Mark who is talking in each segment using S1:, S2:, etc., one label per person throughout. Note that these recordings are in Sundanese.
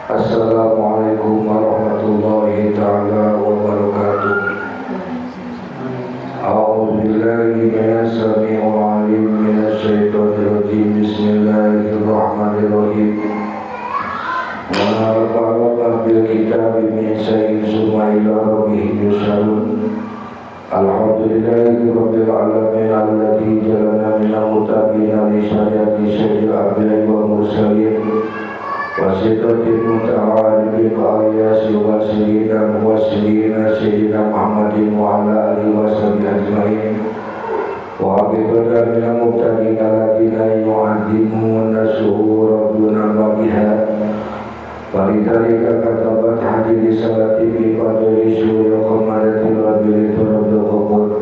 S1: Assalamualaikum warahmatullahi taala wabarakatuh. A'udzu billahi minas samii'il 'aliim minasy syaithanir rajim. Bismillahirrahmanirrahim. Wa faraqna bil kitabi min syai'in summa ila rabbihim yusharun. Alhamdulillahi rabbil alamin alladzi ja'alana minal muttaqina li syariati sayyidil anbiya'i wal mursalin wa sitratil muta'alibin wa ayasi wa sayyidina wa sayyidina sayyidina Muhammadin wa ala alihi wa sahbihi ajmain wa abidana minal muttaqina alladziina yu'azzimuna shuhura biha. Walidhalika katabat hadhihi salati fi qadri syuhuri qamaratil rabbil rabbil ghafur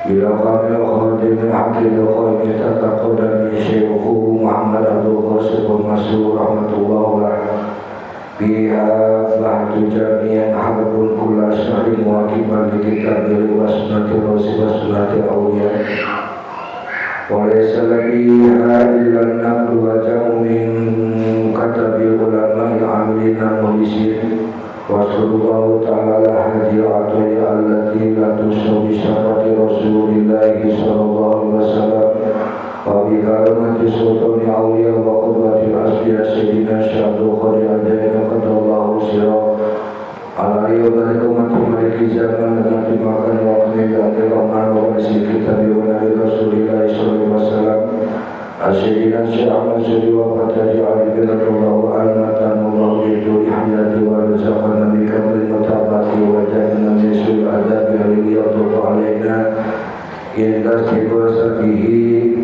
S1: bila qamil khatimil haqqil qaimi tataqaddami syekhu Muhammad Abdul Qasim Masrur rahmatullah biha bahtu jami'an harbun kulla syahrin muwaqiban li kitabil wa sunnati rasul wa sunnati awliya wa laysa biha illa an-naqlu wa jam'u min katabi ulama'i amilina muhlisin wa sallallahu ta'ala hadhihi al-ataya allati la tusawi syafati rasulillahi sallallahu alaihi wasallam wa bi karamati sultani awliya wa qudwati asbiya sayyidina Syaikhul Qadir adaina qadallahu sirah ala riyadatikum maliki zaman dan dimakan wa qila rahman wa rasul kitabi wa nabi rasulillahi sallallahu alaihi wasallam asyidina Syekh Ahmad Sudi wa Fatih Ali bin Radhiyallahu anhu tanallahu bi duri hayati wa razaqana bi kamil mutabati wa jannah min su'il adab alladhi yatubu alaina inda istighosatihi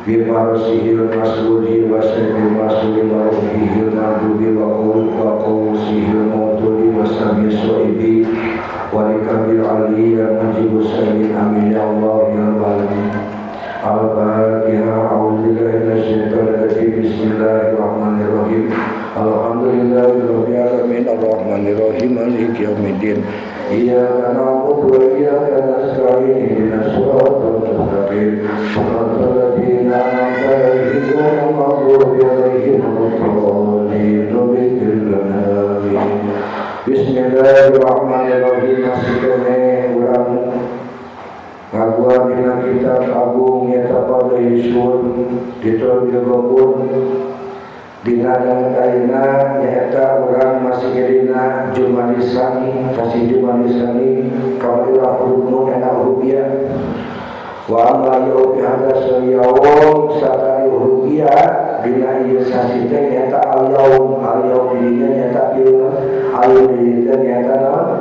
S1: bi marasihi al-masruri wa sayyidil masruri wa ruhihi al-mardubi wa qawsihi al-mawduri wa sami su'ibi wa likabil aliyya majibu sayyidin amin ya Allah ya Rabbal alamin. Al-Fatihah. A'udzu billahi minasyaitonir rajim. Bismillahirrahmanirrahim. Alhamdulillahi rabbil alamin arrahmanirrahim maliki yaumiddin. Iyyaka na'budu wa iyyaka nasta'in ihdinas siratal mustaqim siratal ladzina an'amta 'alaihim ghairil maghdubi 'alaihim waladdallin. Amin. Bismillahirrahmanirrahim. Masikone urang ngaguan dina kitab agung nyata pada Yesus diterus pun dina danget ayeuna nyaeta urang masih dina Jumadisani kasih Jumadisani kamari urang huruf enak rupiah wa amma yau bihadas yaum satari rupiah dina ieu sasi teh nyaeta al yaum al yaum dina nyaeta ieu al yaum dina nyaeta naon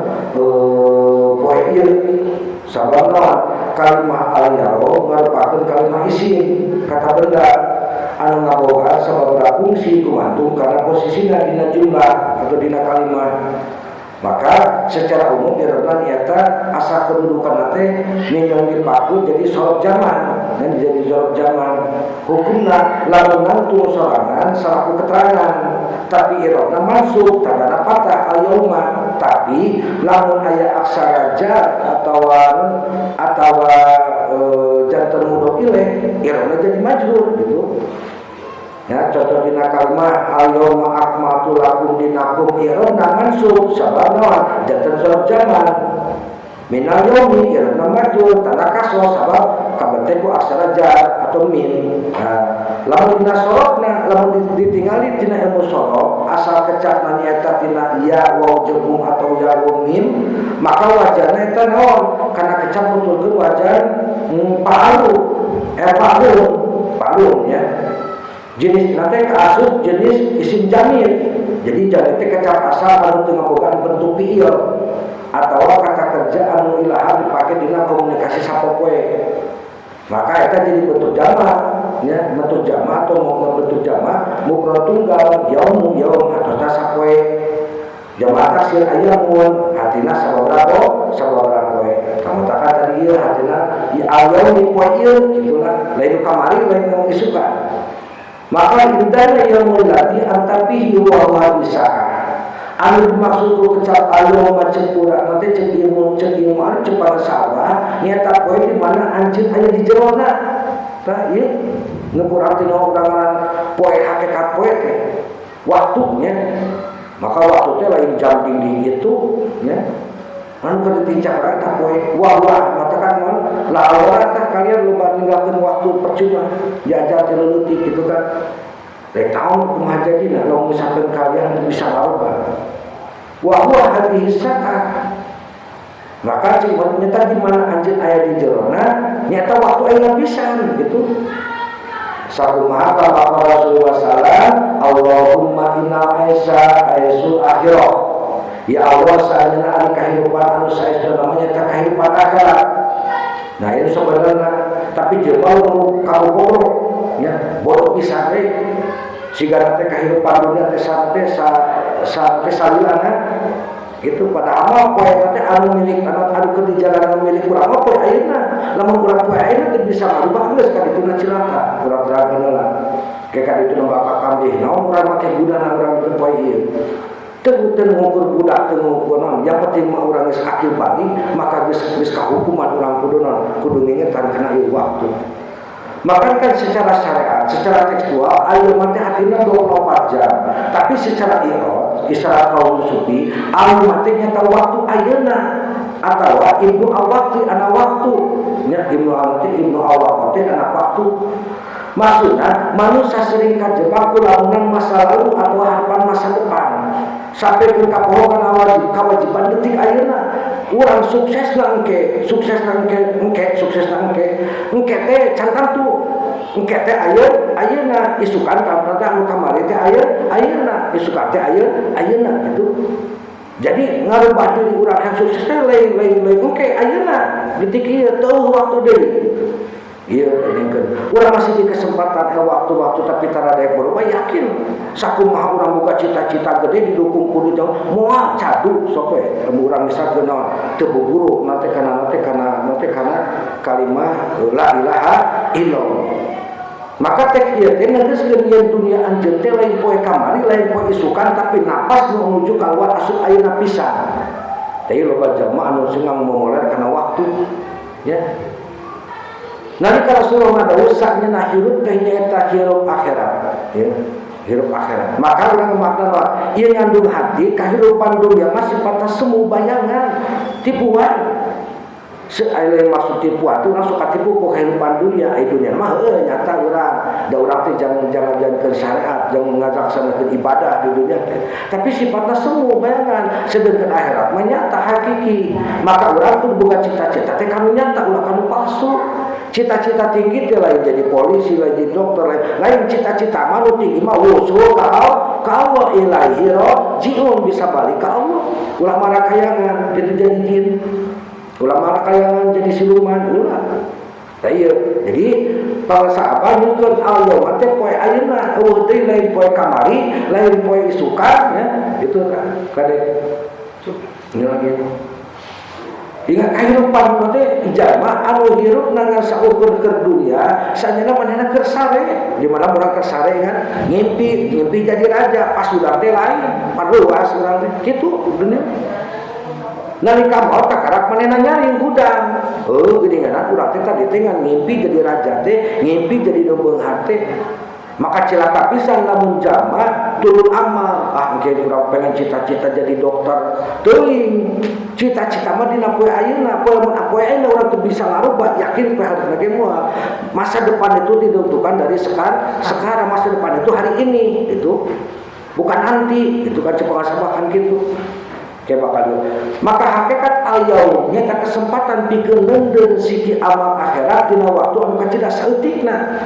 S1: poe ieu sababna kalimah al-yaum merupakan kalimah isim kata benda anu ngaboga sababaraha fungsi gumantung karena posisina dina jumlah atau dina kalimah. Maka secara umum dirobna nyata asa kedudukan teh minggang dipaku jadi sorot zaman dan jadi sorot zaman hukumna lamun nangtung sorangan salaku keterangan tapi irobna masuk tandana patah al-yauma tapi lamun aya aksara jar atawa janten mudhof ilaih irobna jadi majrur gitu. Ya, contoh dina kalimah al-yauma akmaltu lakum dinakum irobna mansub sabab naon janten sorot zaman minal yaumi irobna majrur tanda kasroh sabab kabete ku aksara jar atau min. Nah, lamun dina sorotna lamun ditingali tina ilmu sorot asal kecapna nyaeta tina ya waw jebung atau ya waw mim maka wajarna eta naon kana kecap nuturkeun wajar palu palu palu ya jenis nanti kaasup jenis isim jamil. Jadi jamil teh kecap asal anu teu ngabogaan bentuk fiil atau kata kerja anu ilaha dipake dina komunikasi sapopoe. Maka eta jadi bentuk jama ya, bentuk jama atau mau bentuk jama mufrad tunggal yaumu yaum atau sapoe. Jama taksir ayamun hatina sababaraha sababaraha poe. Kamu takkan tadi ieu hatina ya al-yaumi poe ieu gitulah lain kamari lain nu isukan. Maka indana yaumul ladzi anta fihi wa huwa bisa'a. Anu dimaksud ku kecap ayo cek urang teh cek ilmu anu cek pada sawah nyata poe di mana anjeun aya di jerona. Tah ieu nu kurang teh urang poe hakikat poe teh. Waktunya maka waktu teh lain jam dinding itu nya. Anu keur ditincak urang tah poe wah wah matakan naon lah urang tah kalian loba ninggalkeun waktu percuma diajar ti leutik gitu kan. Rek taun kumaha jadina lamun misalkan kalian bisa ngarubah. Wa huwa hadhihi sa'ah. Maka cik nyata di mana anjeun aya di jerona nyata waktu ayeuna pisan gitu. Sakumaha ka Bapak Rasulullah sallallahu Allahumma inna aisa aisul akhirah. Ya Allah saeuna ari kahirupan anu saestuna namanya ta kahirupan akhirat. Nah itu sebenarnya tapi jelema nu kabogoh nya bodoh pisan we. Siga teh kahirupan dunia teh sa teh sa sa teh salilana itu pada amal poe teh anu milik anu anu keur di jalanan milik urang mah poe ayeuna. Lamun urang poe ayeuna teu bisa ngarubah geus ka dituna cilaka urang terangkeun heula. Ke ka dituna bakal kambih naon urang make gunana urang teu poe ieu. Teu teu ngukur budak teu ngukur naon yang penting mah urang geus akil balig maka geus geus kahukuman urang kudu naon kudu ngingetan kana ieu waktu. Maka kan secara syariat, secara tekstual ayeuna mah teh artina 24 jam. Tapi secara irad, secara kaum sufi, ayeuna mah teh nyata waktu ayeuna atawa ibnu awaqti ana waktu. Nya ibnu awaqti ibnu awaqti ana waktu. Maksudna manusia sering kajebak ku lamunan masa lalu atau harapan masa depan. Sampai ke kapoho kana wajib kewajiban detik ayeuna. Urang sukses na engke, sukses na engke, engke sukses na engke. Engke teh can tangtu. Engke teh ayeuna, ayeuna isukan ka teh anu kamari teh ayeuna, ayeuna isukan teh ayeuna, ayeuna gitu. Jadi ngarubah diri urang yang sukses teh lain lain lain engke ayeuna detik ieu teu waktu deui. Iya, dengekeun. Urang masih di kesempatan waktu-waktu tapi tara daek berubah yakin. Sakumaha urang boga cita-cita gede didukung kudu jauh moal cadu sok we. Lamun urang misalkeun naon teu buburu nanti kana nanti kana nanti kana kalimah la ilaha illallah. Maka tek ieu teh negeskeun yen dunia anjeun teh lain poe kamari lain poe isukan tapi napas nu menuju kaluar asup ayeuna pisan. Teh loba jamaah anu sing momoler kana waktu ya. Nalika Rasulullah ngadawuh saknya hirup teh nyaeta hirup akhirat ya, hirup akhirat. Maka urang makna bahwa ieu ngandung hati kahirupan dunia mah sifatna semu bayangan, tipuan. Seaile maksud tipuan tuh urang suka tipu ku kehidupan dunia, ai dunia mah heueuh nyata urang. Da urang teh jangan jangan jangan syariat, jangan ngalaksanakeun ibadah di dunia teh. Tapi sifatna semu bayangan, sedangkan akhirat mah nyata hakiki. Maka urang kudu boga cita-cita teh kanu nyata ulah kanu palsu. Cita-cita tinggi teh lain jadi polisi, lain jadi dokter, lain, lain cita-cita mah nu tinggi mah wusul ka Allah ilaihi rajiun bisa balik ka Allah. Ulah marakayangan jadi jin. Ulah marakayangan jadi siluman ulah. Tah ieu. Jadi para sahabat nyukeun al-yauma teh poe ayeuna, eueuh deui lain poe kamari, lain poe isukan ya, itu kan. Kade. Ini lagi. Ingat kehidupan teh jalma anu hirup ngan saukur keur dunia, sanyana manehna keur sare. Di mana urang keur sare kan ngimpi, ngimpi jadi raja, pas udah teh lain, parluas urang teh kitu dunia. Nalika maot kakarak manehna nyaring hudang. Heuh geuningan urang teh tadi teh ngan ngimpi jadi raja teh, ngimpi jadi nu beunghar teh. Maka cilaka pisan lamun jalma turun amal. Ah engke urang pengen cita-cita jadi dokter. Teuing cita-cita mah dina poe ayeuna, poe lamun poe ayeuna urang teu bisa ngarubah, yakin poe harus ge moal. Masa depan itu ditentukan dari sekarang, sekarang masa depan itu hari ini, itu bukan nanti, itu kan cepat kan gitu. Kayak bakal maka hakikat al-yaum nyata kesempatan pikeun neundeun siki amal akhirat dina waktu anu kacida saeutikna,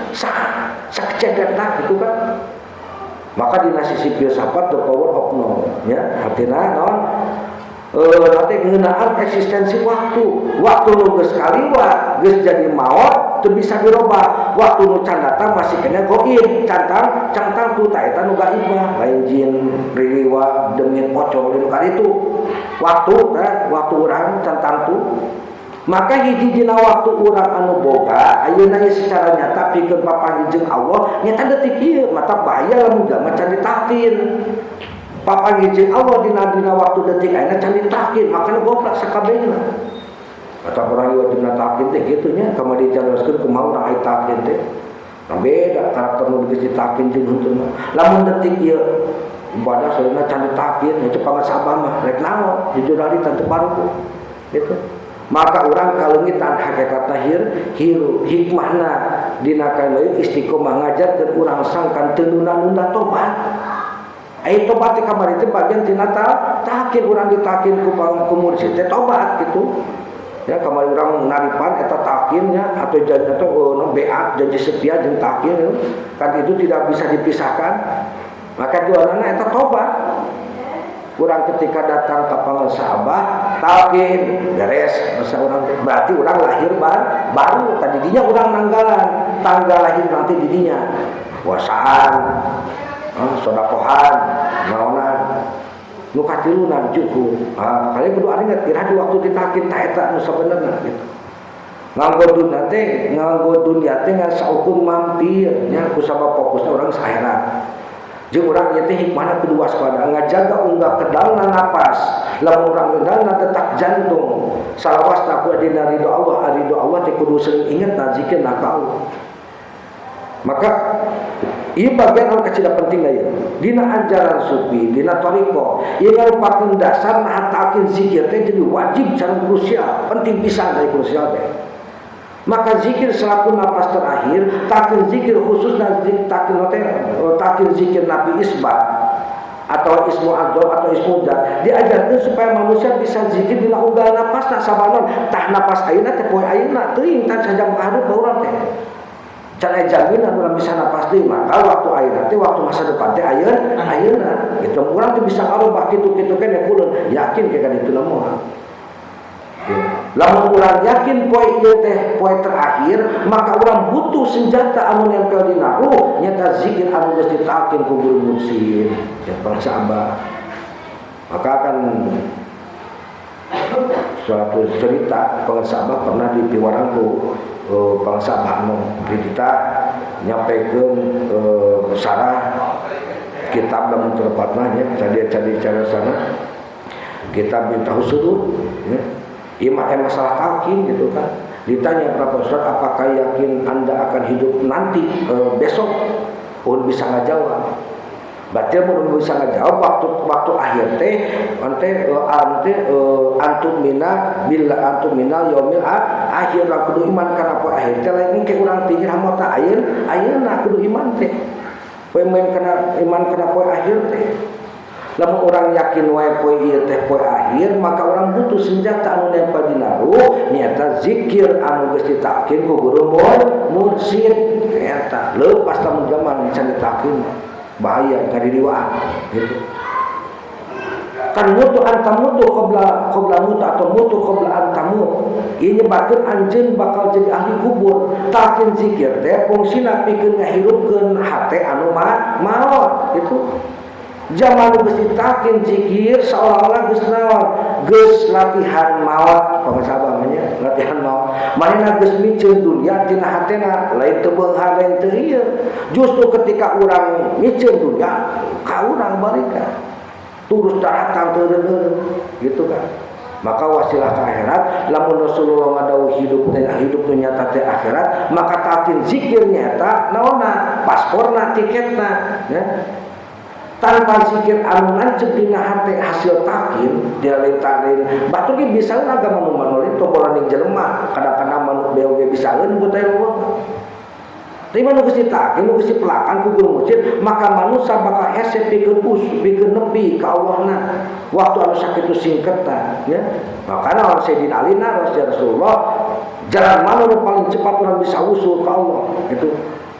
S1: sakecedetna gitu kan. Maka dina sisi filsafat the power of now ya, artina naon? Nanti ngeunaan eksistensi waktu. Waktu nu geus kaliwat, geus jadi maot, teu bisa dirobah. Waktu nu can datang masih kena goib, cantang, cantang tu ta eta nu gaib mah, lain jin, riwa, demit, pocong, lain nu karitu. Waktu teh, waktu urang cantang tu. Maka hiji dina waktu urang anu boga ayeuna ieu secara nyata pikeun papanggih jeung Allah nyata detik ieu mata bahaya lamun jalma can ditahkin. Papanggih jeung Allah dina dina waktu detik ayeuna can ditahkin, makana goblok sakabehna. Atau orang wajibna tahkin teh kitu nya, kamari dicaroskeun kumaha urang aya tahkin teh. Nah, beda karakter nu geus ditalkin jeung henteu mah. Lamun detik ieu ibadah saeuna can ditalkin, itu pangasabah mah rek naon jujur ari teu baru gitu. Maka urang kaleungitan hakikatna hirup hikmahna dina kana istiqomah ngajarkeun urang sangkan teu nunda-nunda tobat. Ai tobat teh kamari teh bagian tina talkin urang ditalkin ku mursyid teh tobat gitu. Ya kamari urang naripan eta talkinnya atau janji atau beat janji setia jeung talkin ya. Kan itu tidak bisa dipisahkan. Maka duanana eta tobat. Urang ketika datang ke pangasahabah talkin beres masa urang berarti urang lahir baru tadi dinya urang nanggalan tanggal lahir nanti didinya puasaan sodakohan naonan nu katiluna juhud kali kudu inget iraha di waktu ditalkin ta eta nu sabenerna gitu. Nganggo dunya teh nganggo dunya teh ngan saukur mampir nya kusabab fokusna urang akhirat. Jeung urang ieu teh hikmahna kudu waspada ngajaga unggah kedalna napas lamun urang kedalna detak jantung salawasna ku dina ridho Allah ridho Allah teh kudu sering inget na zikir na ka Allah. Maka ieu bagian anu kacida penting ieu dina ajaran sufi dina thariqah ieu ngarupakeun dasar nah talkin zikir teh jadi wajib sareng krusial penting pisan dari krusial teh. Maka zikir selaku napas terakhir, talkin zikir khusus talkin talkin zikir nabi isbat atau ismu adzam atau ismu dzat diajarkan supaya manusia bisa zikir dina unggal napas na sabanon tah napas ayeuna teh poe ayeuna teuing tah sajam kaharup urang teh. Can aya jaminan urang bisa napas deui maka waktu ayeuna teh waktu masa depan teh ayeuna ayeuna gitu urang teh bisa ngarobah kitu-kitu keneh kulon yakin ke kan itu moal. Lamun urang yakin poe ieu teh poe terakhir maka urang butuh senjata anu nempel dina ruh nyata zikir anu geus ditalkin ku guru mursyid ya bangsa abah. Maka akan suatu cerita bangsa abah pernah dipiwarang ku bangsa abah anu di kita nyampaikan sarah kitab lamun terepatna nya cadi-cadi cara sana kitab minta husudur ya. Ieu mah masalah talkin gitu kan. Ditanya berapa Ustaz, apakah yakin Anda akan hidup nanti besok? Pun bisa ngajawab. Berarti mun bisa ngajawab waktu akhir teh ante ante antum mina bila antum minal yaumil akhir lah kudu iman kana poe akhir teh lain engke urang tinggi hamota ayeuna ayeuna kudu iman teh. Poe main kana iman kana poe akhir teh. Lamun orang yakin wae poe ieu teh poe akhir maka orang butuh senjata anu nempel dina ruh nyata zikir anu geus ditalkin ku guru mursyid eta leupas lamun zaman can ditalkin bahaya ngadiriwaan gitu kan mutu antamutu qabla qabla mutu atau mutu qabla antamut ieu nyebatkeun anjeun bakal jadi ahli kubur. Talkin zikir teh fungsina pikeun ngahirupkeun hate anu maot gitu. Zaman geus ditalkin zikir seolah-olah geus naon geus latihan maot pangasabah mah nya latihan maot manehna geus miceun dunya tina hatena lain teu beunghar lain teu ieu justru ketika urang miceun dunya ka urang balikan terus datang teu gitu kan. Maka wasilah ke akhirat lamun Rasulullah ngadawuh hidup teh hidup nu nyata teh akhirat maka talkin zikir nyata naonna pasporna tiketna ya. Tanpa zikir anu nancep dina hate hasil talkin dia lain lain batur ge bisaeun agama nu manulin tomboraning jelema kadang-kadang manuk beo ge bisaeun ku teh Allah. Tapi mah nu geus ditalkin nu geus dipelakan ku guru mursyid maka manusia bakal hese pikeun pikeun nepi ka Allahna waktu anu sakitu singketna ya. Makana orang Sayyidina Ali na Rasulullah jalan mana nu paling cepat urang bisa usul ka Allah itu.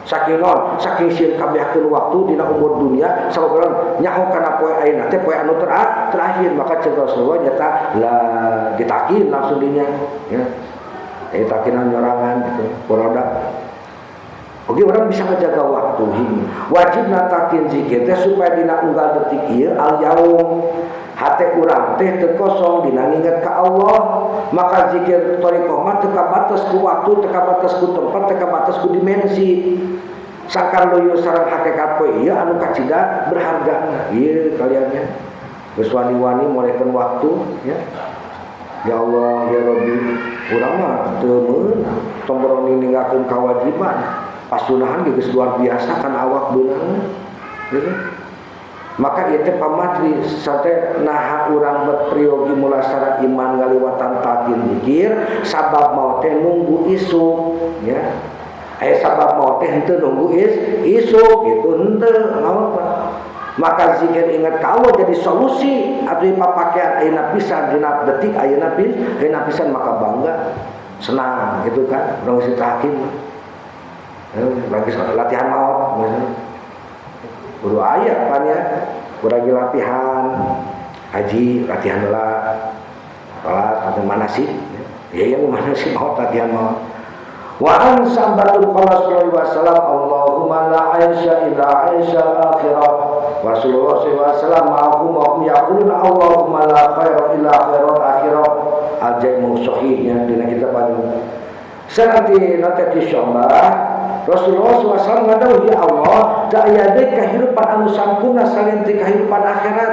S1: Saking non, saking sieun kabehakeun waktu dina umur dunia sabab urang nyaho kana poe ayeuna teh poe anu terakhir maka ceuk Rasulullah nyata la ditakin langsung dinya ya. Ditakinan nyorangan gitu poroda. Oke orang bisa ngejaga waktu ini. Wajib natakin zikir teh supaya dina unggal detik ieu al yaum hate urang teh teu kosong dina nginget ka Allah maka zikir thariqah mah teu kabatas ku waktu teu kabatas ku tempat teu kabatas ku dimensi sangkan loyo sareng hakikat poe ieu anu kacida berharga ieu kaliannya geus wani-wani morekeun waktu ya. Ya Allah ya Rabbi urang mah teu meunang tong borong ninggalkeun kewajiban. Pasunahan geus luar biasa kan awak beunang gitu. Maka ieu teh pamatri sate naha urang bet priyogi mulasara iman ngaliwatan talkin zikir sabab maot teh nunggu isuk ya. Aya sabab maot teh henteu nunggu isuk gitu henteu maot mah. Maka zikir ingat ka Allah jadi solusi atuh papakean ayeuna pisan dina detik ayeuna ayeuna pisan maka bangga senang gitu kan urang geus talkin lagi latihan maot misalnya. Kudu aya pan ya, kudu latihan haji, latihan heula salat atau manasik ya, yang manasik maot latihan maot. Wa an sambatul qala sallallahu alaihi wasallam Allahumma la aisha illa aisha al-akhirah. Rasulullah sallallahu alaihi wasallam ma'ahum wa hum yaquluna Allahumma la khaira illa khairal akhirah. Al-jami' sahihnya dina kitab anu. Sanati nate di Syu'bah Rasulullah sallallahu alaihi wasallam ngadawuh ya Allah da aya deui kahirupan anu sampurna salian ti kahirupan akhirat.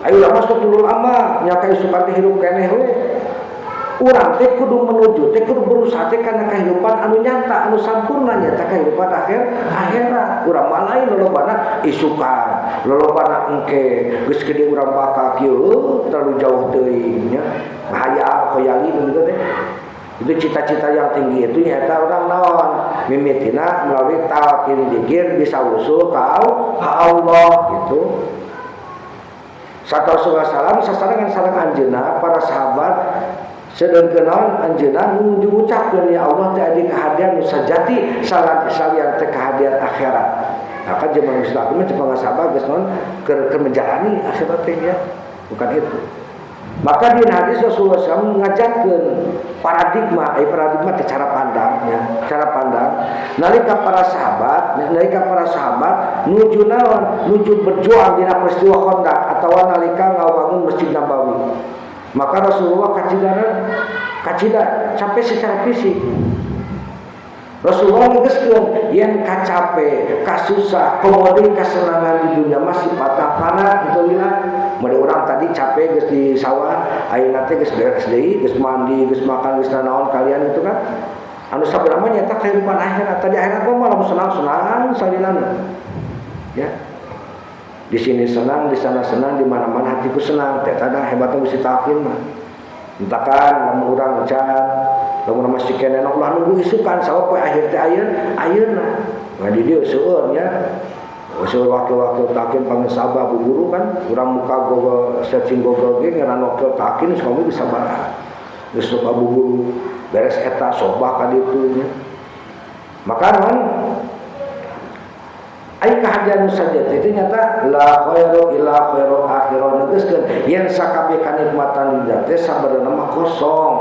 S1: Ayo lah masuk dulu amal nya ka isukan teh hirup keneh we. Urang teh kudu menuju teh kudu berusaha teh kana kehidupan anu nyata anu sampurna nyata kehidupan akhirat. Urang mah lain lolobana isukan, lolobana engke geus gede urang bakal kieu terlalu jauh teuing nya. Bahaya khoyali begitu teh. Itu cita-cita yang tinggi itu nyata orang naon mimitina melalui talqin zikir bisa usul ka Allah gitu. Satu Rasulullah salam sasarengan sareng anjeunna para sahabat sedengkeun naon anjeunna nuju ngucapkeun ya Allah teh adi kahadian nu sajati salian teh kahadian akhirat. Maka zaman Gusti mah cepang sahabat geus naon keur menjalani akhirat teh ya, bukan itu. Maka di hadis Rasulullah SAW mengajarkan paradigma, paradigma teh cara pandang ya, cara pandang. Nalika para sahabat nuju naon, nuju berjuang dina peristiwa Khandaq atawa nalika ngawangun Masjid Nabawi. Maka Rasulullah kacida sampai secara fisik. Rasulullah ngegeskeun yen kacape, kasusah, komodi kasenangan di dunia masih patah fana henteu lila. Mode urang tadi capek geus di sawah, ayeuna teh geus beres deui, geus mandi, geus makan, geus nanaon kalian itu kan. Anu sabenerna nyata kehidupan akhirat. Tadi akhirat mah malam senang-senang salilana. Ya. Di sini senang, di sana senang, di mana-mana hatiku senang. Teh tada hebatna Gusti Talqin mah. Entakan lamun urang can, lamun masih keneh ulah nunggu isukan sabab poe akhir teh ayeuna. Nah di dieu seueur nya. Seueur wakil-wakil talqin panggil sabah bu guru kan, urang muka Google searching Google ge ngaran wakil talqin suami geus sabaraha. Geus loba bu guru beres eta sobah ka ditu nya. Maka naon ai kahadian nu sajati itu nyata la khairu illa khairu akhirah negeskeun yen sakabeh kanikmatan di teh sabenerna mah kosong.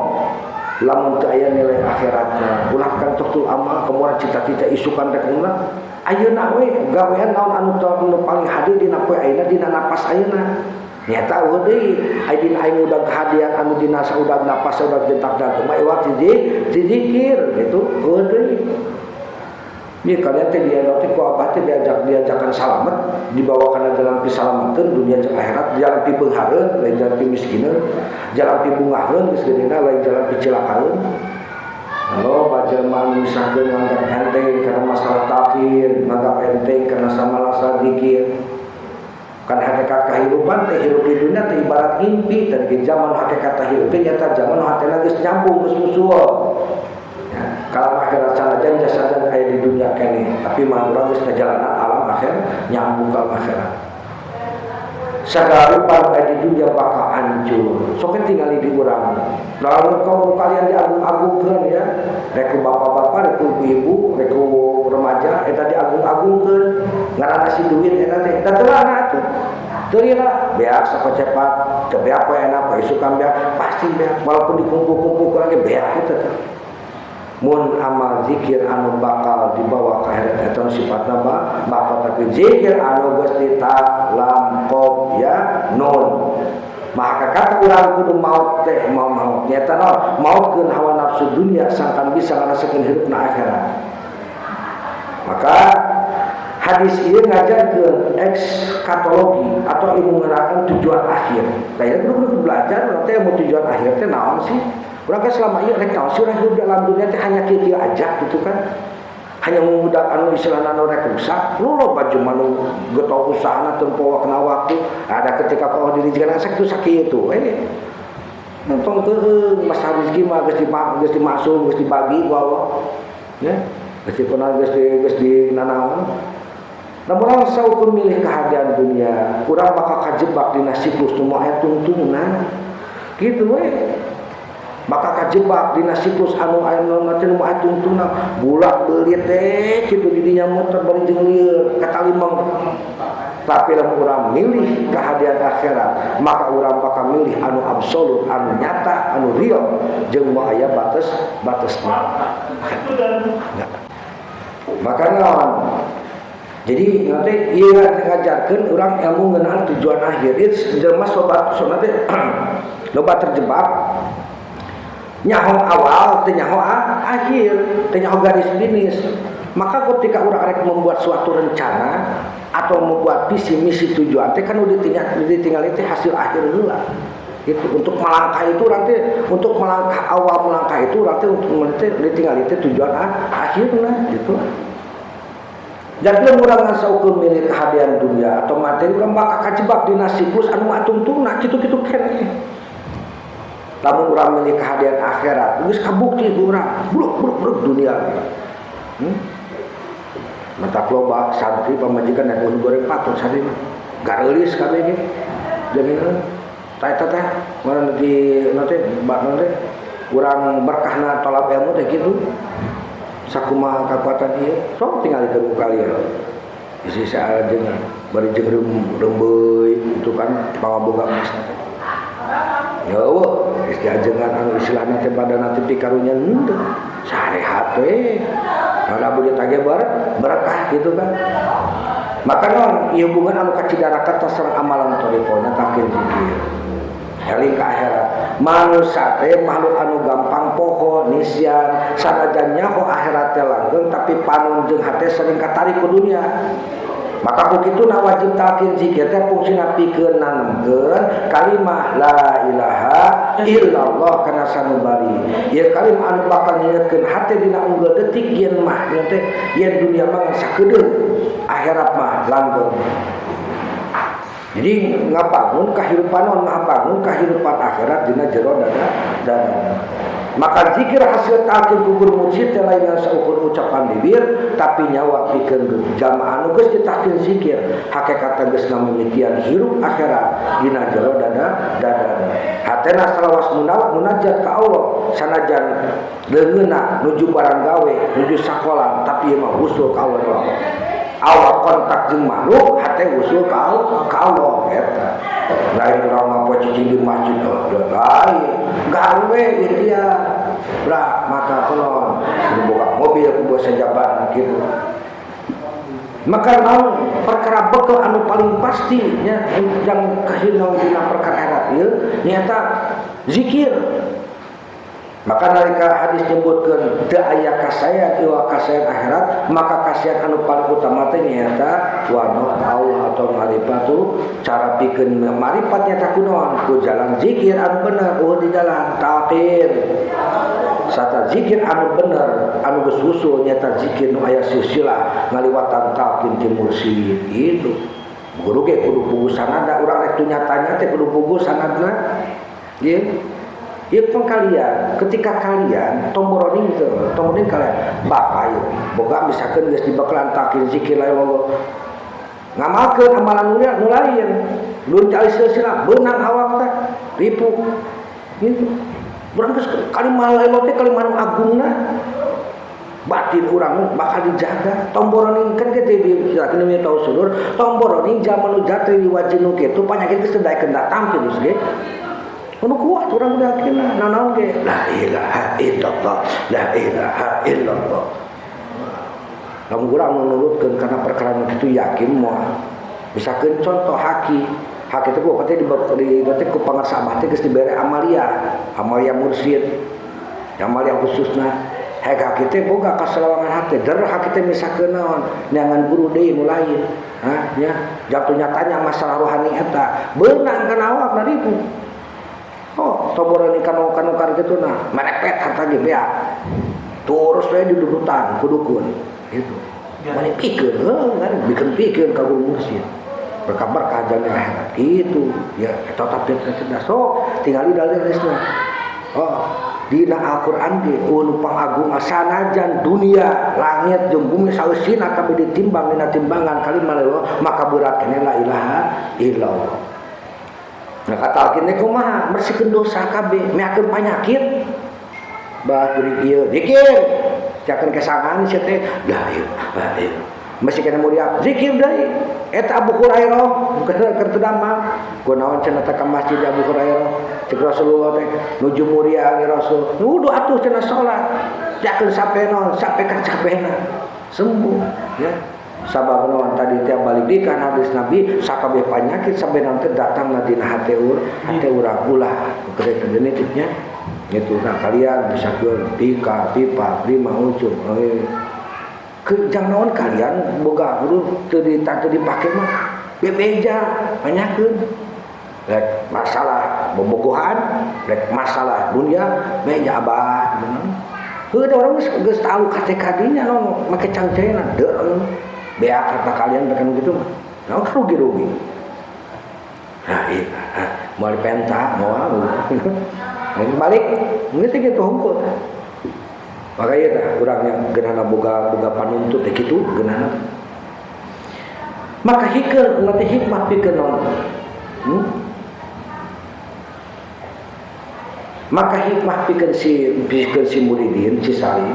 S1: Lamun teu aya nilai akhiratna ulah kan tul amal kemudian cita-cita isukan rek ulah ayeuna we gawean naon anu anu paling hadir dina poe ayeuna dina napas ayeuna nyata eueuh deui ai dina aing udah kehadian anu dina saudag napas saudag jentak jantung mah iwak zikir gitu eueuh deui. Ieu kalian teh dia nanti ku abah teh diajakan salamet dibawa kana jalan pisalamateun dunia jeung akhirat jalan pibeunghareun lain jalan pimiskineun jalan pibungaheun geus gedeuna lain jalan picilakaeun. Loba jelema anu misalkeun nganggap enteng karena masalah talqin, nganggap enteng karena masalah zikir. Kan hakikat kehidupan teh hidup di dunia teh ibarat mimpi tadi di zaman hakikat hidup teh nyata zaman hatena geus nyambung geus musuh. Ya, kalau akhirat sanajan jasadan aya di dunia keneh, tapi mah urang geus ngajalanan alam akhir nyambung ke alam akhirat. Segala rupa aya di dunia bakal hancur. Sok tinggali di urang. Lalu kalau kalian diagung-agungkeun ya, rek ku bapak-bapak, rek ku ibu-ibu, rek ku remaja eta diagung-agungkeun ngaranna si duit eta teh. Da teu lana atuh. Teu lila beak sakocepat, teu beak poe enak, poe isukan beak, pasti beak. Walaupun dikumpul-kumpul lagi beak itu teh. Mun amal zikir anu bakal dibawa ke akhirat eta sifatna bakal tapi zikir anu geus ditalam qaf ya nun. Maka kata urang kudu maut teh mau maut nyata naon mautkeun hawa nafsu dunia sangkan bisa ngarasakeun hirup na akhirat. Maka hadis ieu ngajarkeun eskatologi atau ilmu ngeunaan tujuan akhir. Nah, ieu kudu belajar urang teh ilmu tujuan akhir teh naon sih? Urang kan selama ieu rek naon sih urang hidup dalam dunia teh hanya kieu-kieu aja gitu kan. Hanya ngudak anu istilahna anu rek rusak, lu loba jelema nu getol usahana teu poho kana waktu. Ada ketika poho diri jiga sakitu sakitu we. Nonton keuheung masalah rezeki mah geus dimaksum, geus dibagi ku Allah. Ya, geus dikona geus di nanaon. Lamun urang saukur milih keadaan dunia, urang bakal kajebak dina siklus nu moal aya tungtungna. Kitu we. Bakal kajebak dina siklus anu aya nu teh nu moal aya tungtungna, bulak beulit teh kitu di dinya muter bari jeung lieur katalimeng. Tapi lamun urang milih kehadiran akhirat, maka urang bakal milih anu absolut, anu nyata, anu real, jeung moal aya batas batasna. Maka naon? Jadi nanti ieu ngajarkeun urang ilmu ngeunaan tujuan akhir. Ieu jelema sobat nanti loba terjebak nyaho awal teu nyaho akhir, teu nyaho garis finish. Maka ketika urang rek membuat suatu rencana atau membuat visi misi tujuan teh kan udah ditinggal itu hasil akhir heula. Gitu. Untuk melangkah itu nanti, untuk melangkah awal melangkah itu nanti untuk nanti ditinggal itu tujuan akhirnya gitu. Jadi urang ngan saukur milih kehadiran dunia atau materi, urang bakal kajebak dina siklus anu atungtungna kitu-kitu keneh. Lamun urang milih kehadiran akhirat, geus kabukti ku urang, bruk bruk bruk dunia ge. Matak loba santri pamajikan yang goreng patut santri mah. Gareulis kabeh ge. Jaminan tah eta teh mana di nanti bak nanti urang berkahna tolab ilmu teh kitu. Sakumaha kakuatan ieu sok tingalikeun ku kalian. Isi saeujeungan bari jeung rembeuy itu kan pangaboga emas teh. Ya eueuh, geus diajengan anu istilahna teh badanna teh pikarunya henteu. Sarehat we. Kada beuli tage berkah gitu kan. Maka naon ieu hubungan anu kacidarakat sareng amalan thariqahnya talqin zikir. Eling ka akhirat. Manusia teh makhluk anu gampang poho, nisyan, sanajan nyaho akhirat teh langgeng tapi panon jeung hate sering katarik ku dunia. Maka ku kitu na wajib talqin zikir teh fungsina pikeun nanemkeun kalimah la ilaha illallah kana sanubari. Ieu kalimah anu bakal ngingetkeun hate dina unggal detik yen mah yen teh yen dunia mah ngan sakedeung, akhirat mah langgeng. Jadi ngabangun kahirupan naon, ngabangun kahirupan akhirat dina jero dada dada. Maka zikir hasil talqin kubur mursyid teh lain ngan saukur ucapan bibir tapi nyawa pikeun jamaah anu geus ditalqin zikir hakikatna geus ngamimitian hirup akhirat dina jero dada dada. Hatena salawas munajat ka Allah sanajan leungeunna nuju barang gawe nuju sakola tapi ieu mah usul ka Allah doang. Awak kontak jeung makhluk hate usul ka Allah eta. Lain urang mah poe cicing di masjid lain. Gawe ikhtiar. Lah maka kunaon kudu boga mobil kudu boga jabatan kitu. Maka naon perkara bekal anu paling pasti nya yang kahinong dina perkara akhirat ieu nyaeta zikir. Maka nalika hadis nyebutkeun teu aya kasayan iwa kasayan akhirat, maka kasayan anu paling utama teh nyaeta wanoh ka Allah atau marifatu. Cara pikeun marifat nyaeta kunaon? Ku jalan zikir anu bener, eueuh di jalan talqin. Sata zikir anu bener, anu geus usul nyaeta zikir nu aya silsilah ngaliwatan talqin ti mursyid gitu. Guru ge kudu puguh sanadna, urang rek nyatanya teh kudu puguh sanadna. Ieu ieu pun kalian, ketika kalian tomboroning gitu, tomboroning kalian, bapak ieu boga misalkan geus dibekalan talqin zikir la ilallah. Ngamalkeun amalan nu lain, lun cali silsilah beunang awak teh ripu. Gitu. Urang geus kalimah la ilallah teh kalimah nu agungna. Batin urang bakal dijaga. Tomboroning kan ge teh di kini tahu sulur, tomboroning zaman nu jatri diwajib nu kitu panyakit geus teu daekeun datang kitu ge. Anu kuat urang udah yakin nanaon ge la ilaha illallah la ilaha illallah. Lamun urang nurutkeun kana perkara nu kitu yakin moal. Misalkeun contoh haki, haki teh ku teh di teh ku pangarsa abah teh geus dibere amalia, amalia mursyid. Amalia khususna. Hek haki teh boga kasalawangan hate, der haki teh misalkeun naon, neangan guru deui nu lain. Hah nya, jatuh nyatanya masalah rohani eta, beunang kana awak na ribu. Oh, toborani kanu kanu kar kitu nah, merepet harta ge beak. Terus we didudutan ku dukun. Gitu. Mane pikeun heuh kan bikin-bikin ka guru mursyid. Berkah-berkah jalan akhirat gitu ya eta tapi cerdas sok tingali dalil hadisna. Oh, dina Al-Qur'an ge nu pangagung sanajan dunia langit jeung bumi saeusina kabeh ditimbang dina timbangan kalimah Allah maka berat keneh la ilaha illallah. Nah kata alkin kumaha bersihkeun dosa kabeh meakeun panyakit bah beri ieu zikir cakeun kesangan sia teh la ilaha illallah masih kena mulia zikir deui eta Abu Hurairah keur teu damang kunaon cenah teh ka masjid Abu Hurairah cek Rasulullah teh nuju muria ge Rasul nuduh atuh cenah salat yakeun sampe naon sampe ka capehna sembuh ya sabab naon tadi teh balik di kan hadis Nabi sakabeh panyakit sampe naon teh datangna dina hate urang ulah gede genetiknya gitu. Nah kalian bisa pika pipa prima ujung ke jang naon kalian boga guru teu dipake mah bebeja banyakeun rek masalah bobogohan rek masalah dunia beja abah heuh da urang geus tahu kate kadinya naon make cangcengna deuh beak kata kalian bekan gitu mah naon rugi-rugi. Nah iya moal dipenta moal balik geus kitu hungkul. Maka ieu tah urang yang geunahna boga panuntut teh kitu geunahna. Maka hikeun ngerti hikmah pikeun naon? Maka hikmah pikeun si muridin si salih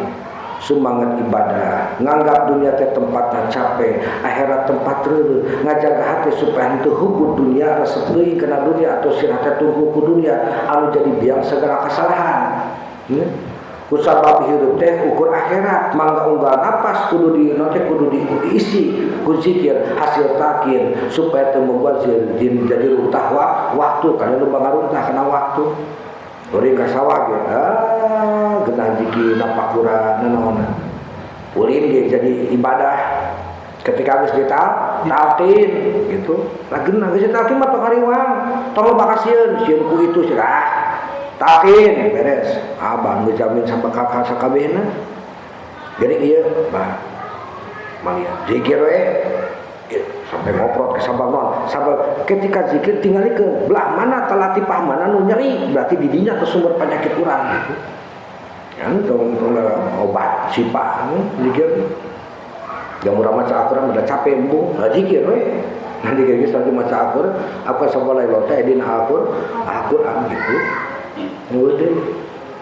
S1: sumangat ibadah, nganggap dunia teh tempatna capek, akhirat tempat reureuh, ngajaga hati supaya henteu hubud dunia, resep deui kana dunia atau sirah teh tunggu ku dunia anu jadi biang segala kesalahan. Kusabab hirup teh ukur akhirat mangga unggal napas kudu di nanti kudu diisi ku zikir hasil takin supaya teu mubazir jadi runtah waktu kana nu bangaruntah kana waktu beuring ka sawah ge ah geunah zikir napakuran nanaonan ulin ge jadi ibadah ketika geus ditalqin gitu lah geunah geus ditalqin mah tong hariwang tong loba kasieun sieun ku itu sirah talqin beres abang ngejamin sampai kakak sakabehna jadi iya bah malia zikir we sampai ngoprot ke sabab non sabab ketika zikir tinggali ke belah mana telatipah mana nu nyeri berarti didinya ke sumber penyakit urang gitu kan tong obat sifat zikir yang murah maca Al-Qur'an udah capek embung nah zikir we nanti geus lagi maca Al-Qur'an apa sabola teh dina Al-Qur'an gitu.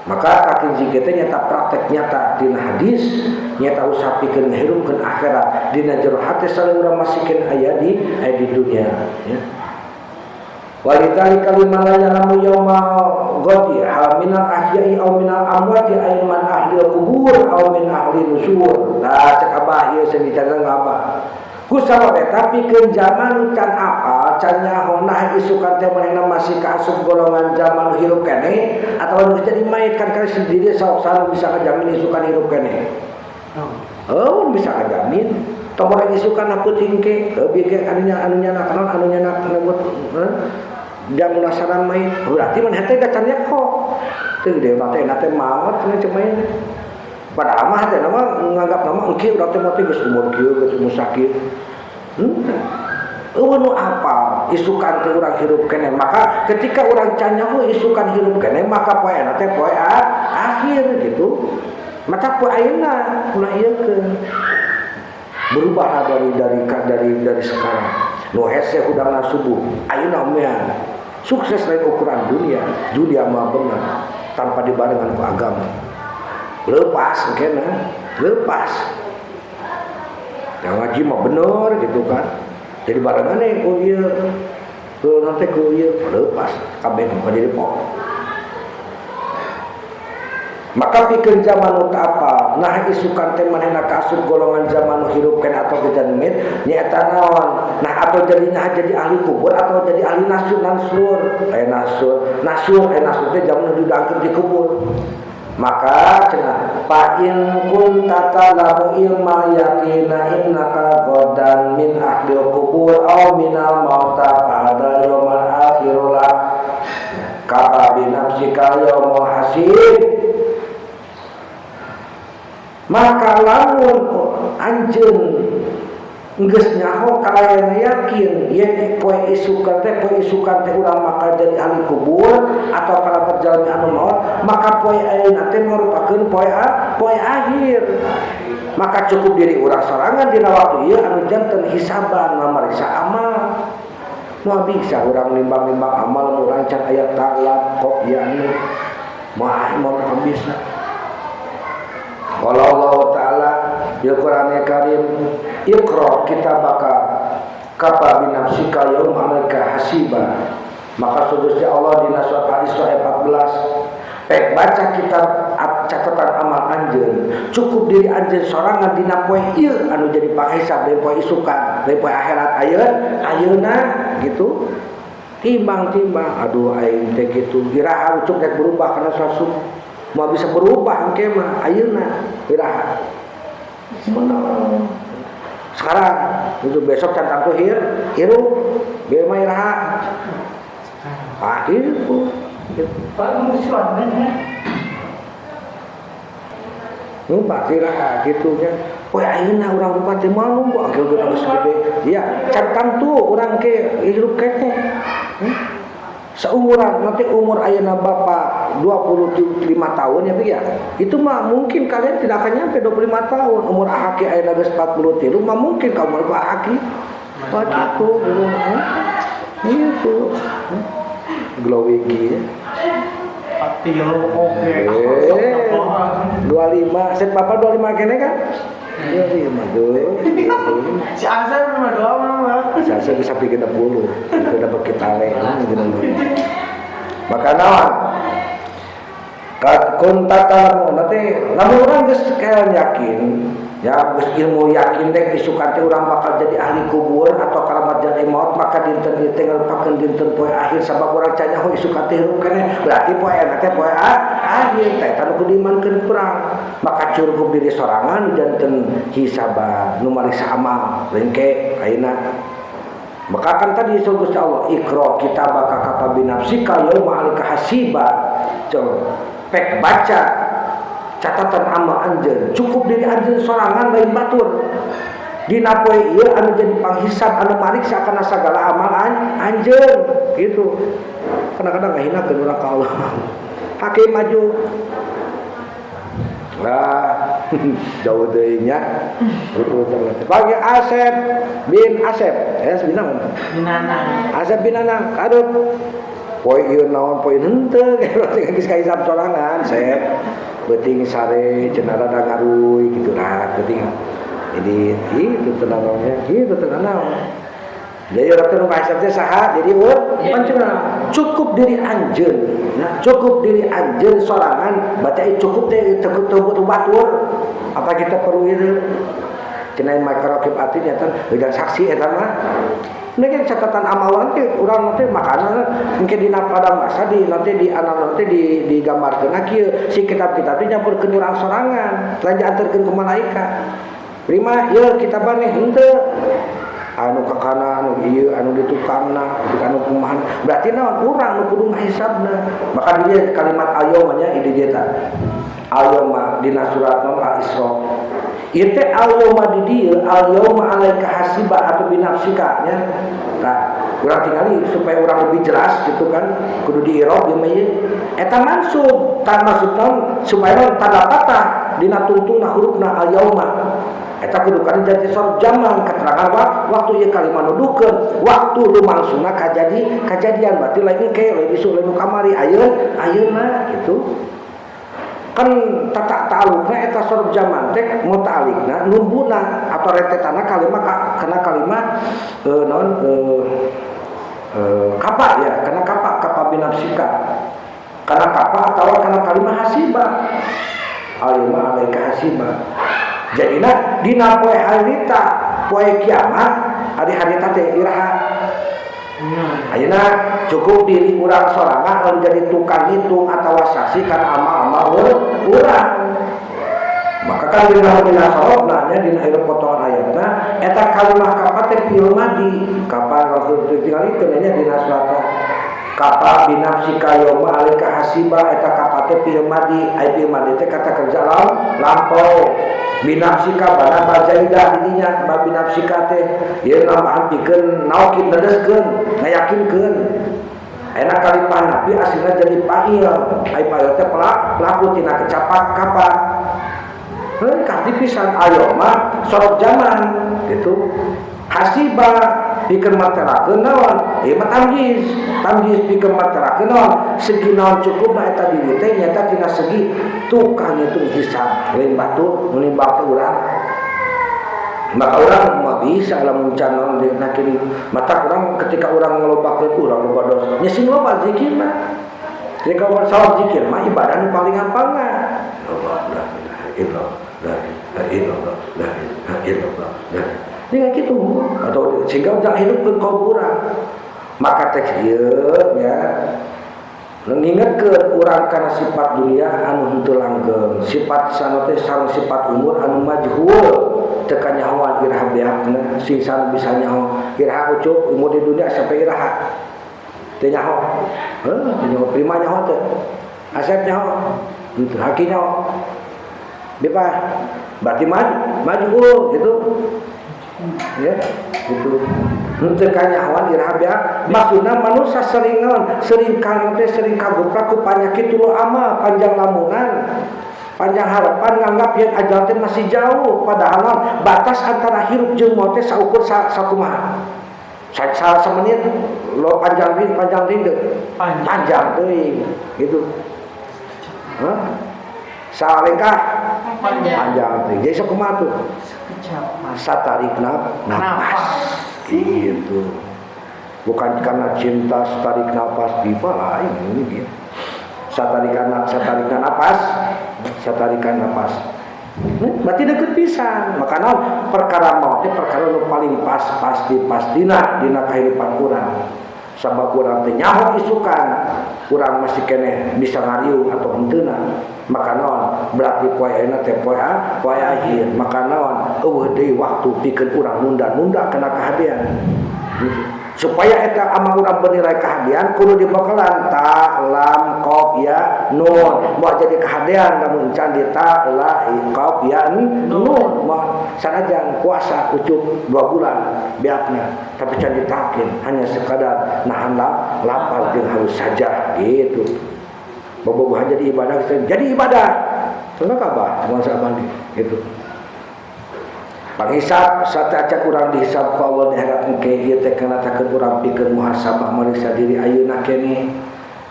S1: Maka kaki zikir teh nyata praktek nyata dina hadis nyata usah pikeun ngahirupkeun akhirat dina jero hate saleh urang masikeun aya di dunia ya. Walidzalika liman la ya'lamu yauma ghadi hal minal ahya'i aw minal amwati ay man ahli kubur aw min ahli nusur. Nah cek abah ieu sing dicarita abah. Ku sabab eta pikeun zaman can apa can nyaho nah isukan teh manehna masih kaasup golongan zaman hirup keneh atawa nu jadi mayit kan kali sendiri sok selalu bisa ngajamin isukan hirup keneh. Oh bisa ngajamin. Tong urang isukan peuting ke leuwih ge anu nyanak naon anu nyanak nebut jam munasaran mayit berarti maneh teh da can nyaho. Teu gede teh na teh maot cenah cemain. Padahal mah teh nama nganggap nama engke urang teh mati geus umur kieu geus umur sakieu. Eueuh nu apal isukan teh urang hirup keneh maka ketika urang can nyaho isukan hirup keneh maka poena teh poe akhir gitu. Maka poe ayeuna ulah ieukeun. Berubahlah dari sekarang. Nu hese hudangna subuh ayeuna mah sukses lain ukuran dunia. Dunia mah bener tanpa dibarengan ku agama. Lepas kena lepas yang ngaji mah bener gitu kan jadi barengan nih ku ieu ku nanti ku ieu lepas kabeh nu jadi pok maka pikeun zaman nu teu apal nah isukan teh manehna kaasup golongan zaman nu hirup keneh atau jajan mit nyaeta naon nah atau jadinya jadi ahli kubur atau jadi ahli nasur nasur nasur teh zaman nu didangkeun di kubur. Maka cenah fa in kunta ta'lamu ilma yaqina innaka ghadan min ahli kubur aw minal mauta pada yaumil akhirah kafa bi nafsika yaumul hasib. Maka lamun Anjeun geus nyaho kalayan yakin yen poe isukan teh urang bakal jadi ahli kubur atau kalabat jalmi anu maot, maka poe ayeuna teh ngarupakeun poe akhir. Maka cukup diri urang sorangan dina waktu ieu anu janten hisaban ngamariksa amal. Moal bisa urang nimbang-nimbang amal urang can aya talab kok ieu mah moal bisa. Qala Allah Ta'ala bil Qur'anil Karim, iqra kitabaka kafa bi nafsika yauma 'alaika hasiba. Maka Gusti Allah dina surat Al-Isra ayat 14, pek baca kitab catatan amal anjeun, cukup diri anjeun sorangan dina poe ieu anu jadi panghisab dari poe isukan, dari poe akhirat ayeuna gitu. Timbang-timbang aduh aing teh kitu iraha ucuk rek berubah kana surat mau bisa berubah engke mah ayeuna iraha. Sekarang itu besok can tangtu hirup bieu mah iraha. Ah itu.
S2: Pak musuhan ya.
S1: Numpak iraha kitu nya. Poe ayeuna urang rupa teh moal nunggu angke urang geus gede. Iya, can tangtu urang ke hirup keneh. Seumuran nanti umur ayeuna bapak 25 tahun ya ya. Itu mah mungkin kalian tidak akan nyampe 25 tahun. Umur ahaki ayeuna geus 43 mah mungkin ka umur ahaki. Wah gitu. Itu. Glowing ya.
S2: Oke.
S1: 25, set bapak 25 kene kan? 25 tuh.
S2: Si Azhar 52 mah.
S1: Si Azhar bisa bikin 60. Itu dapat kita le. Maka naon? Kunta talamu nanti lamun urang geus kayak yakin ya geus ilmu yakin dek isukan teh urang bakal jadi ahli kubur atau kalamat jadi maut, maka dinten ieu teh ngarupakeun dinten poe akhir sabab urang can nyaho isukan teh hirup keneh berarti poe ayeuna teh poe akhir teh eta nu kudu diimankeun kurang. Maka cukup diri sorangan janten hisaban nu mariksa amal lengke ayeuna. Maka kan tadi disebut Gusti Allah iqra kitabaka kafa bi nafsika yauma 'alaika hasiba. Coba pek baca catatan amal anjeun, cukup diri anjeun sorangan lain batur. Dina poe ieu anu jadi panghisab anu mariksa kana sagala amal anjeun gitu. Kadang-kadang ngahinakeun urang ka Allah. Hakim maju. Lah, jauh deui nya. Bagi Asep bin Asep, bin naon?
S2: Binanang.
S1: Asep bin Nanang, kadut. Poe ieu naon poe henteu geus kahisab sorangan, Sep. Beuting sare cenah rada ngaruy kitu lah, beuting. Jadi itu tenangnya, gitu tenang. Jadi orang teh nu kahisab teh saha? Jadi pancen cukup diri anjeun. Nah, cukup diri anjeun sorangan, berarti cukup teh teu batur. Apa kita perlu itu? Cenah makarokib ati nyata heujan saksi eta mah. Ini kan catatan amal nanti urang nanti makanan mungkin dina padang masa di nanti di anak nanti di digambarkeun kieu si kitab-kitab teh nyampurkeun urang sorangan lain diantarkeun ku malaikat. Prima ieu kitaban nih henteu anu ka kanan anu ieu anu di tukangna itu anu kumaha berarti naon urang nu kudu ngahisabna. Maka dia kalimat ayyoma nya di dieu ta ayyoma dina surat Al-Isra ieu teh ayyoma di dieu ayyoma alaika hasiba atau binafsika nya. Tah urang tingali supaya urang lebih jelas gitu kan kudu di i'rab ieu mah ieu eta mansub tan maksud naon supaya naon tanda patah dina tungtungna hurufna ayyoma eta kudu kana jadi sorot zaman keterangan waktu ieu kalimat nuduhkeun waktu lumangsungna kajadi kajadian berarti lain engke lain isuk lain kamari ayeuna ayeuna gitu kan tata ta'alukna eta sorot zaman teh muta'alikna numbuna atau rentetana kalimat kana kalimat naon kapa ya kana kapa kapa binafsika kana kapa atau kana kalimat hasiba alyawma alaika hasiba. Jadina dina poe harita poe kiamat ari harita teh iraha. Ayeuna cukup diri urang sorangan anu jadi tukang hitung atawa saksi kana amal-amal urang. Maka kan dina dina sorobna nya dina hirup potongan ayatna eta kalimah kapa teh fi'il madi kapa rasul tingali nya dina surat Kapa binafsika yauma alaika hasiba eta kapa teh fi'il madi, ai fi'il madi teh kata kerja lampau. Binafsika bana bajaidah didinya ba binafsika teh ieu nambahan pikeun naokid nedeskeun ngayakinkeun. Ayeuna kalipah nabi aslina jadi fa'il, ai fa'il teh pelaku tina kecapat kapa. Heuh kahdi pisan ayo mah sorot zaman gitu. Hasiba pikeun materakeun naon? Ieu mah tamyiz, tamyiz pikeun materakeun naon? Segi naon cukup mah eta diri teh nyata tina segi tukang ngitung hisab, lain batur nu nimbal teh urang. Maka urang mah bisa lamun can naon dinakin mata urang ketika urang ngelobakeun urang loba dosa. Nya sing loba zikir mah. Ketika urang salat zikir mah ibadah nu paling gampang mah. Allah la ilaha illallah la ilaha illallah la ilaha illallah la. Ini kayak gitu atau sehingga jangan hidup ke kuburan. Maka teks ieu nya ngingetkeun urang kana sifat dunia anu henteu langgeng, sifat sana teh sareng sifat umur anu majhul, teu kanyahoan iraha beakna, sing sana bisa nyaho iraha ucup umur di dunia sampai iraha teu nyaho. Heuh, teu nyaho prima nyaho teu. Asep nyaho, henteu haki nyaho. Bebas. Berarti majhul gitu. Ya, gitu. Henteu kanyahoan iraha beak, maksudna manusia sering naon? Sering kana teh sering kagoprak ku panyakit tulu amal, panjang lamunan, panjang harapan nganggap yen ajal teh masih jauh, padahal naon? Batas antara hirup jeung maut teh saukur sakumaha? Sa semenit lo panjang deui, panjang deui teu?
S2: Panjang.
S1: Panjang teuing, gitu. Hah? Salengkah?
S2: Panjang.
S1: Panjang teuing. Jadi sakumaha tuh?
S2: Sekejap.
S1: Satarik napas.
S2: Napas.
S1: Gitu. Bukan karena cinta setarik napas pipa lain ini dia. Satarikan satarikan napas, satarikan napas. Berarti deket pisan. Maka naon perkara maut teh perkara nu paling pas pasti pastina dina kehidupan urang. Sabab urang teh nyaho isukan, urang masih keneh bisa ngariung atau henteuna. Maka naon berarti poe ayeuna teh poe poe akhir. Maka naon eueuh deui waktu pikeun urang nunda-nunda kana kahadean. Gitu. Supaya eta amal urang bernilai kahadean kudu dibekalan ta lam qaf ya nun. Moal jadi kahadean lamun can di ta la qaf ya nun. Moal sanajan puasa ucup 2 bulan beakna tapi can ditakin hanya sekadar nahan lapar jeung harus saja gitu. Bobogohan jadi ibadah, jadi ibadah. Soalnya kabar, cuma sabar gitu. Panghisab satacan urang dihisab ku Allah di akhirat engke ieu teh kana takeun urang pikeun muhasabah mariksa diri ayeuna keneh.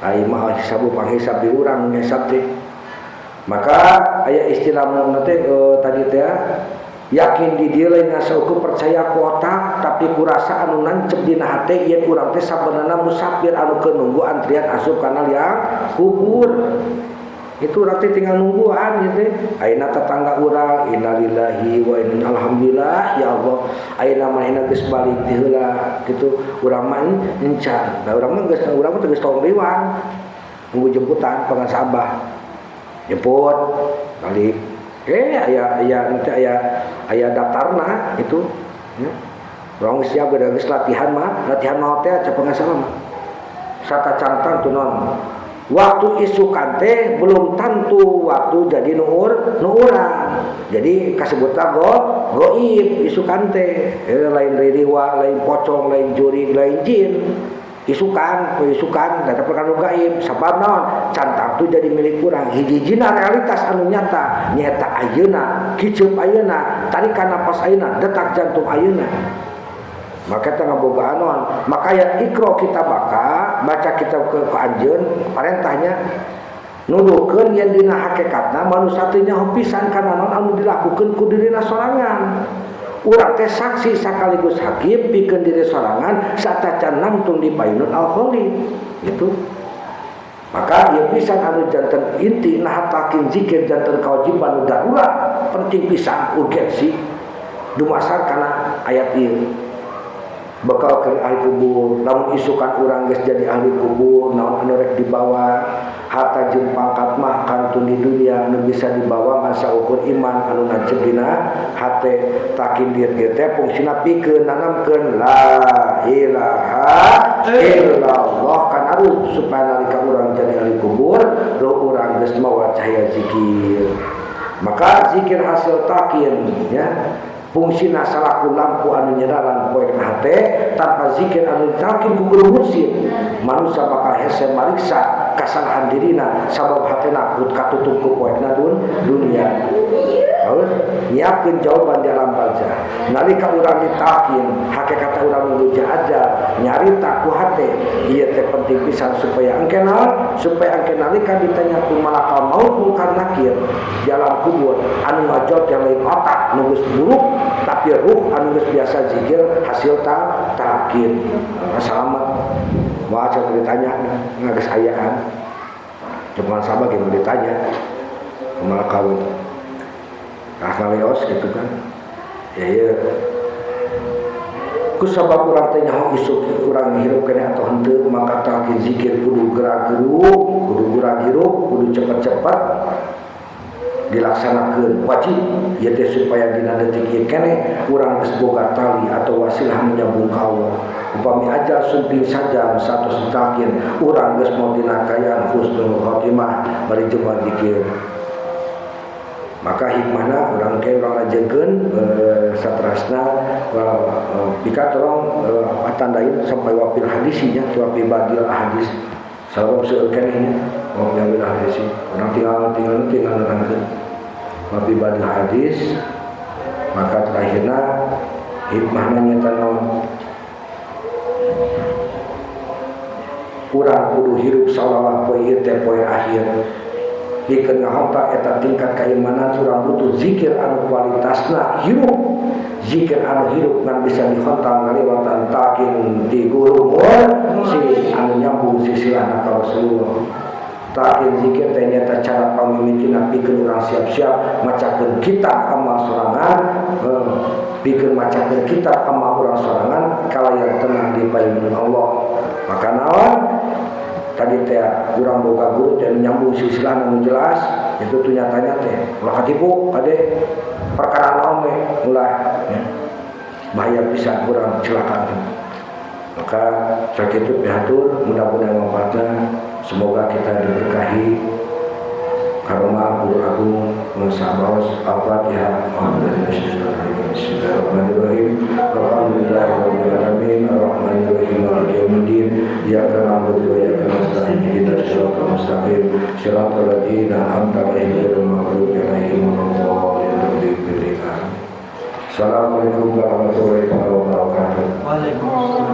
S1: Ai mah hisabu panghisab di urang ngisab teh. Maka aya istilah mun teh tadi teh yakin di dieu lain saukur percaya ku otak tapi ku rasa anu nancep dina hate yen urang teh sabenerna musafir anu keur nunggu antrian asup kana liang kubur. Itu urang teh tinggal nungguan gitu. Ayeuna tetangga urang innalillahi wa inna alhamdulillah ya Allah ayeuna manehna geus balik ti heula gitu. Urang mah encan. Nah urang mah geus urang mah geus tong riwang. Nunggu jemputan pangan sabah. Jemput balik. Aya aya nanti aya aya daftarna itu ya. Urang geus siap geus latihan mah, latihan mah teh cepet salah mah. Sata cangtang tuh non. Waktu isukan teh belum tentu waktu jadi nuur nuuran. Jadi kasebutna goib isukan teh. Lain ririwa, lain pocong, lain jurig, lain jin. Isukan, isukan, eta perkara gaib. Sabab naon? Cantang tu jadi milik urang. Hiji-hijina realitas anu nyata, nyaeta ayeuna, kiceup ayeuna, tarikan napas ayeuna, detak jantung ayeuna. Maka teh ngabogaan naon? Maka ayat Iqra kita baka, baca kitab ke anjeun, parentahnya nuduhkeun yen dina hakikatna manusia teh nyaho pisan kana naon anu dilakukeun ku dirina sorangan. Urang teh saksi sekaligus hakim pikeun diri sorangan satacan nangtung di payunun al-Khaliq gitu. Maka ieu pisan anu janten inti nah takin zikir janten kewajiban nu darurat penting pisan urgensi dumasar kana ayat ieu. Bekal ke ahli kubur, lamun isukan urang geus jadi ahli kubur, naon anu rek dibawa, harta jeung pangkat mah kantun di dunia anu bisa dibawa ngan saukur iman anu nancep dina hate takin dieu ge teh fungsina pikeun nanamkeun la ilaha illallah kana kana ruh supaya nalika urang jadi ahli kubur ruh urang geus mawa cahaya zikir. Maka zikir hasil talqin ya fungsina salaku lampu anu nyeraran poek hate tanpa zikir anu talqin ku guru mursyid manusia bakal hese mariksa kasalahan dirina sabab hatena katutup ku poekna dunia. Terus nyiapkeun jawaban di alam barzah. Nalika urang ditalqin hakikat urang nuju ajar nyarita ku hate ieu teh penting pisan supaya engke naon supaya engke nalika ditanya ku malakal maut mungkar nakir di alam kubur anu ngajawab yang lain otak nu geus buruk tapi ruh anu geus biasa zikir hasil talqin. Selamat. Moal ditanya geus ayaan. Cuma sabab ge ditanya ku malakal maut. Ngaleos gitu kan. Ya ya. Ku sabab urang teh nyaho isuk urang hirup keneh atau henteu maka talqin zikir kudu gerak-geruk, kudu gerak-geruk, kudu cepet-cepet dilaksanakeun wajib ieu teh supaya dina detik ieu keneh urang geus boga tali atau wasilah menyambung ka Allah. Upami aja sumping sajam satos talqin urang geus mau dina kaayaan husnul khotimah bari jema zikir. Maka hikmahna urang ke urang ajekeun satrasna pika tolong tandain sampai wapil hadisinya wapil badil hadis sabab seueur keneh nya wapil hadis urang tinggal nerangkeun wapil badil hadis maka terakhirna hikmahna nyata naon urang kudu hirup saolah-olah poe ieu teh poe akhir. Dikeun ngahonta eta tingkat keimanan urang butuh zikir anu kualitasna hirup zikir anu hirup ngan bisa dihonta ngaliwatan talqin ti guru si anu nyambung silsilahna ka Rasulullah. Talqin zikir teh nyata cara pamimitina pikeun urang siap-siap macakeun kitab amal sorangan pikeun macakeun kitab amal urang sorangan kalayan tenang di payun Allah. Maka naon tadi teh urang boga guru teh nyambung silsilah anu jelas itu tuh nyatanya teh ulah katipu kade perkara naon we ulah ya. Bahaya bisa urang celaka. Maka sakitu pihatur mudah-mudahan manfaatna semoga kita diberkahi karomah guru agung Musa Baos. Al-Fatihah. Bismillahirrahmanirrahim. Alhamdulillahirabbil alamin arrahmanirrahim maliki yaumiddin iyyaka na'budu wa iyyaka nasta'in ihdinas siratal mustaqim siratal ladzina an'amta 'alaihim ghairil maghdubi 'alaihim waladdallin. Assalamualaikum warahmatullahi wabarakatuh.
S2: Waalaikumsalam.